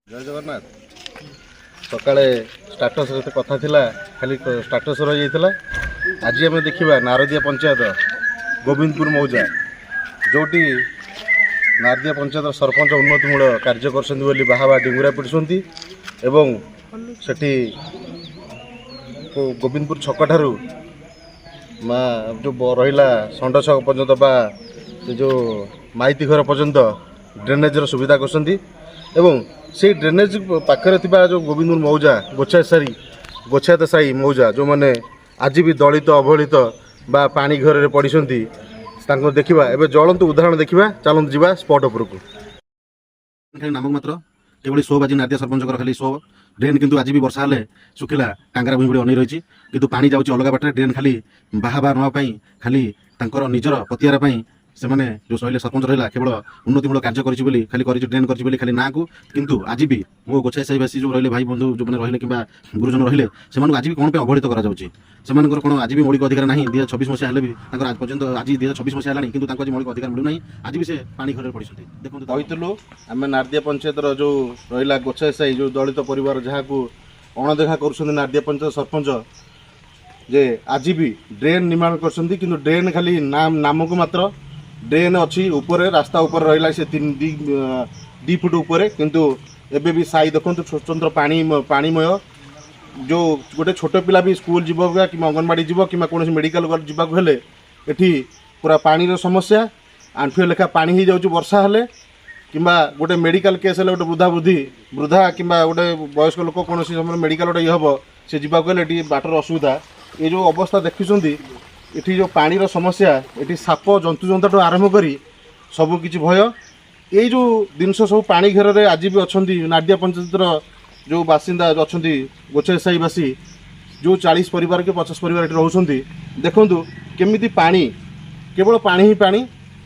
ଜୟ ଜଗନ୍ନାଥ। ସକାଳେ ଷ୍ଟାଟସ୍ରେ ଏତେ କଥା ଥିଲା, ଖାଲି ଷ୍ଟାଟସ୍ ରହିଯାଇଥିଲା। ଆଜି ଆମେ ଦେଖିବା ନାରଦିଆ ପଞ୍ଚାୟତ ଗୋବିନ୍ଦପୁର ମୌଜା, ଯେଉଁଠି ନାରଦିଆ ପଞ୍ଚାୟତର ସରପଞ୍ଚ ଉନ୍ନତିମୂଳକ କାର୍ଯ୍ୟ କରିଛନ୍ତି ବୋଲି ବାହାବା ଡିଙ୍ଗୁରା ପିଟୁଛନ୍ତି ଏବଂ ସେଠି ଗୋବିନ୍ଦପୁର ଛକଠାରୁ ମା ଯେଉଁ ରହିଲା ଷଣ୍ଢ ଛକ ପର୍ଯ୍ୟନ୍ତ ବା ସେ ଯେଉଁ ମାଇତି ଘର ପର୍ଯ୍ୟନ୍ତ ଡ୍ରେନେଜ୍ର ସୁବିଧା କରୁଛନ୍ତି ଏବଂ ସେଇ ଡ୍ରେନେଜ୍ ପାଖରେ ଥିବା ଯେଉଁ ଗୋବିନ୍ଦପୁର ମୌଜା ଗୋଛାୟତ ସାହି ମୌଜା, ଯେଉଁମାନେ ଆଜି ବି ଦଳିତ, ଅବହେଳିତ ବା ପାଣି ଘରରେ ପଡ଼ିଛନ୍ତି, ତାଙ୍କୁ ଦେଖିବା। ଏବେ ଜ୍ୱଳନ୍ତ ଉଦାହରଣ ଦେଖିବା। ଚାଲନ୍ତୁ ଯିବା ସ୍ପଟ୍ ଉପରକୁ। ଖାଲି ନାମକୁ ମାତ୍ର କେବଳ ଶୋ ବାଜି, ନାଦିଆ ସରପଞ୍ଚଙ୍କର ଖାଲି ଶୋ। ଡ୍ରେନ୍ କିନ୍ତୁ ଆଜି ବି ବର୍ଷା ହେଲେ ଶୁଖିଲା ଟାଙ୍ଗରା ଭୂଇଁ ଭଳି ଅନେଇ ରହିଛି, କିନ୍ତୁ ପାଣି ଯାଉଛି ଅଲଗା ବାଟରେ। ଡ୍ରେନ୍ ଖାଲି ବାହା ବାହା ନେବା ପାଇଁ, ଖାଲି ତାଙ୍କର ନିଜର ପତିଆରା ପାଇଁ ସେମାନେ ଯେଉଁ ରହିଲେ, ସରପଞ୍ଚ ରହିଲା, କେବଳ ଉନ୍ନତିମୂଳକ କାର୍ଯ୍ୟ କରିଛି ବୋଲି ଖାଲି କରିଛି, ଡ୍ରେନ୍ କରିଛି ବୋଲି ଖାଲି ନାଁକୁ। କିନ୍ତୁ ଆଜି ବି ମୋ ଗୋଛାଇ ସାହିବାସୀ ଯେଉଁ ରହିଲେ, ଭାଇ ବନ୍ଧୁ ଯେଉଁମାନେ ରହିଲେ କିମ୍ବା ଗୁରୁଜନ ରହିଲେ, ସେମାନଙ୍କୁ ଆଜି ବି କ'ଣ ପାଇଁ ଅବହେଳିତ କରାଯାଉଛି? ସେମାନଙ୍କର କ'ଣ ଆଜି ବି ମୌଳିକ ଅଧିକାର ନାହିଁ? 2026 ମସିହା ହେଲେ ବି ତାଙ୍କର ଆଜି ପର୍ଯ୍ୟନ୍ତ, ଆଜି 2026 ମସିହା ହେଲାଣି, କିନ୍ତୁ ତାଙ୍କୁ ଆଜି ମୌଳିକ ଅଧିକାର ମିଳୁନାହିଁ। ଆଜି ବି ସେ ପାଣି ଘରରେ ପଡ଼ିଛନ୍ତି। ଦେଖନ୍ତୁ। କହିଥିଲୁ ଆମେ ନାରଦିଆ ପଞ୍ଚାୟତର ଯେଉଁ ରହିଲା ଗୋଛାଇ ସାହି, ଯେଉଁ ଦଳିତ ପରିବାର ଯାହାକୁ ଅଣଦେଖା କରୁଛନ୍ତି ନାରଦିଆ ପଞ୍ଚାୟତ ସରପଞ୍ଚ, ଯେ ଆଜି ବି ଡ୍ରେନ୍ ନିର୍ମାଣ କରିଛନ୍ତି, କିନ୍ତୁ ଡ୍ରେନ୍ ଖାଲି ନାମକୁ ମାତ୍ର। ଡ୍ରେନ୍ ଅଛି ଉପରେ, ରାସ୍ତା ଉପରେ ରହିଲା ସେ ତିନି ଦୁଇ ଫୁଟ ଉପରେ, କିନ୍ତୁ ଏବେ ବି ସାହି ଦେଖନ୍ତୁ ସ୍ୱତନ୍ତ୍ର ପାଣି ପାଣିମୟ। ଯେଉଁ ଗୋଟେ ଛୋଟ ପିଲା ବି ସ୍କୁଲ ଯିବ କିମ୍ବା ଅଙ୍ଗନବାଡ଼ି ଯିବ କିମ୍ବା କୌଣସି ମେଡ଼ିକାଲ ଯିବାକୁ ହେଲେ ଏଠି ପୁରା ପାଣିର ସମସ୍ୟା। ଆଣ୍ଠୁଏ ଲେଖା ପାଣି ହେଇଯାଉଛି ବର୍ଷା ହେଲେ। କିମ୍ବା ଗୋଟେ ମେଡ଼ିକାଲ କେସ୍ ହେଲେ, ଗୋଟେ ବୃଦ୍ଧା ବୃଦ୍ଧି ବୃଦ୍ଧା କିମ୍ବା ଗୋଟେ ବୟସ୍କ ଲୋକ କୌଣସି ସମୟରେ ମେଡ଼ିକାଲ ଗୋଟେ ଇଏ ହେବ, ସେ ଯିବାକୁ ହେଲେ ଏଠି ବାଟର ଅସୁବିଧା। ଏ ଯେଉଁ ଅବସ୍ଥା ଦେଖୁଛନ୍ତି, ଏଠି ଯେଉଁ ପାଣିର ସମସ୍ୟା, ଏଠି ସାପ ଜନ୍ତୁ ଜନ୍ତାଠୁ ଆରମ୍ଭ କରି ସବୁ କିଛି ଭୟ। ଏଇ ଯେଉଁ ଜିନିଷ ସବୁ ପାଣି ଘେରରେ ଆଜି ବି ଅଛନ୍ତି ନାଡ଼ିଆ ପଞ୍ଚାୟତର ଯେଉଁ ବାସିନ୍ଦା ଅଛନ୍ତି, ଗୋଛାଇ ସାହିବାସୀ, ଯେଉଁ 40 ପରିବାର କି 50 ପରିବାର ଏଠି ରହୁଛନ୍ତି। ଦେଖନ୍ତୁ କେମିତି ପାଣି, କେବଳ ପାଣି ହିଁ ପାଣି।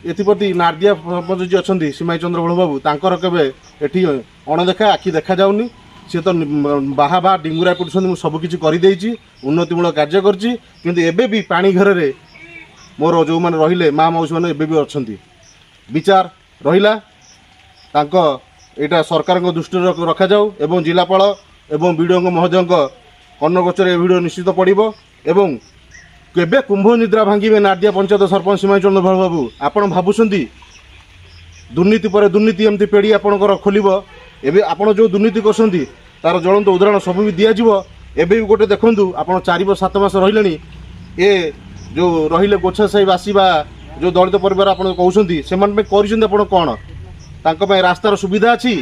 ଏଥିପ୍ରତି ନାରଦିଆ ସରପଞ୍ଚ ଯିଏ ଅଛନ୍ତି ସିମାଇ ଚନ୍ଦ୍ର ବାବୁ, ତାଙ୍କର କେବେ ଏଠି ଅଣଦେଖା ଆଖି ଦେଖାଯାଉନି। ସିଏ ତ ବାହା ବାହା ଡିଙ୍ଗୁରା ପିଟୁଛନ୍ତି, ମୁଁ ସବୁ କିଛି କରିଦେଇଛି, ଉନ୍ନତିମୂଳକ କାର୍ଯ୍ୟ କରିଛି, କିନ୍ତୁ ଏବେ ବି ପାଣି ଘରରେ ମୋର ଯେଉଁମାନେ ରହିଲେ ମା ମାଉସୀମାନେ ଏବେ ବି ଅଛନ୍ତି। ବିଚାର ରହିଲା ତାଙ୍କ ଏଇଟା ସରକାରଙ୍କ ଦୃଷ୍ଟିରେ ରଖାଯାଉ ଏବଂ ଜିଲ୍ଲାପାଳ ଏବଂ ବିଡ଼ିଓଙ୍କ ମହୋଦୟଙ୍କ କର୍ଣ୍ଣଗୋଚରେ ଏ ଭିଡ଼ିଓ ନିଶ୍ଚିତ ପଡ଼ିବ। ଏବଂ କେବେ କୁମ୍ଭ ନିଦ୍ରା ଭାଙ୍ଗିବେ ନାଦିଆ ପଞ୍ଚାୟତ ସରପଞ୍ଚ ସୀମାଇ ଚନ୍ଦ୍ର ବାବୁ? ଆପଣ ଭାବୁଛନ୍ତି ଦୁର୍ନୀତି ପରେ ଦୁର୍ନୀତି ଏମିତି ପେଡ଼ି ଆପଣଙ୍କର ଖୋଲିବ। ଏବେ ଆପଣ ଯେଉଁ ଦୁର୍ନୀତି କରୁଛନ୍ତି, ତାର ଜ୍ୱଳନ୍ତ ଉଦାହରଣ ସବୁ ବି ଦିଆଯିବ। ଏବେ ବି ଗୋଟେ ଦେଖନ୍ତୁ, ଆପଣ 4 ବର୍ଷ 7 ମାସ ରହିଲେଣି। ଏ ଯେଉଁ ରହିଲେ ଗୋଛା ସାହି ବାସୀ ବା ଯେଉଁ ଦଳିତ ପରିବାର ଆପଣ କହୁଛନ୍ତି, ସେମାନଙ୍କ ପାଇଁ କରିଛନ୍ତି ଆପଣ କ'ଣ? ତାଙ୍କ ପାଇଁ ରାସ୍ତାର ସୁବିଧା ଅଛି?